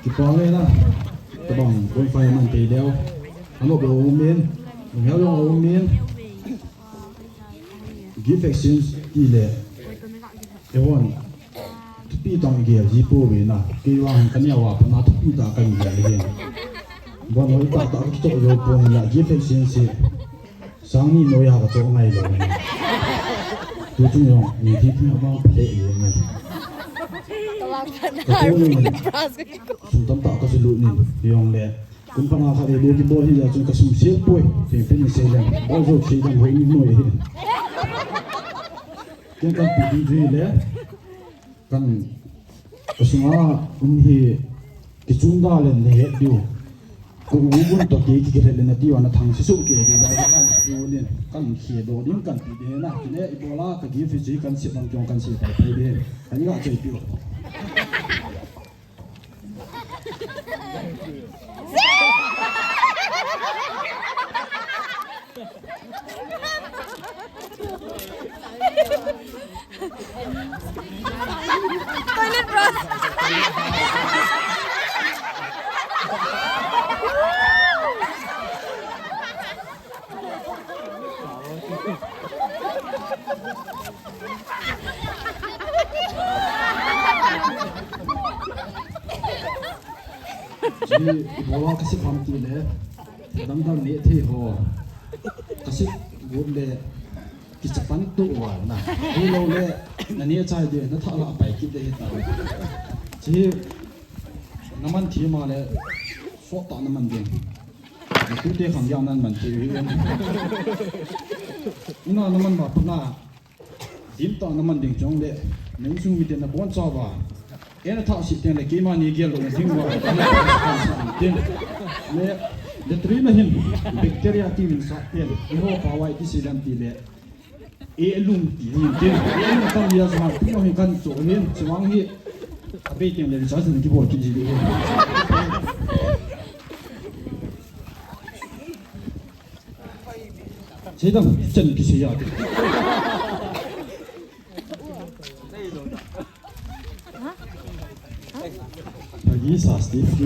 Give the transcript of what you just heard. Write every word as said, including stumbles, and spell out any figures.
Kipa ve na. Tabang, bonfire man tei deu. Ano bo umin. Ngel yo umin. Gift exchange ti le. Evon. Thupi tang gel ji po ve na. Kei vang kan ya wa pa na thupi ta kan gel ji. Bon hoi ta ta ki to yo po ni la gift exchange si. Sang ni noi ha ka cho ngai lo ni. Tu chung yong, ni thi thi ma pale ye ni. Ka ko ni. Sum tam ta ka su lu ni yong le. Kun pa nga kha le lo ki bol hi ya chung ka sum sil poi. Pen pen ni sei le. Bol jo sei le hoi ni noi hi. Ken kan pi di di le. Kan, ka sunga um hi kichun da le ne het diu. Ko u bun to ke ki ke le na ti wa na thang si su ke di da kan u le kan khie do ding kan ti de na. Kile i bola ka gift hi kan si bang jong kan si pai pai de. Kan ga chei piu. Toilet brush. Ji, ibola ka sip ham ti le, dang dang ne thei ho. Ka sip gut le, kichapan tu wa na. Hi lo le, na ne chai de, na tha la pai kit de hi ta. Ji, na man thi ma le, so ta na man de. Na tu te khang yang nan man thi hi. Ina na man ma pa na. Dim ta na man ding chong le, na insung mi te na bon cha ba. E na tha si te le, keima ni gel lo na ding ba. Tin. Le, le tri na hin, bacteria ti min sa te. E ho pa wai ti si dan ti le. E lung ti hin tin. E lung tam ya sa, ti no hin kan cho hin, chawang hi. A be tiang le recharge ni ki bol ki ji le. Seidang, chen ki se ya ke. Pagi sa Steve ki.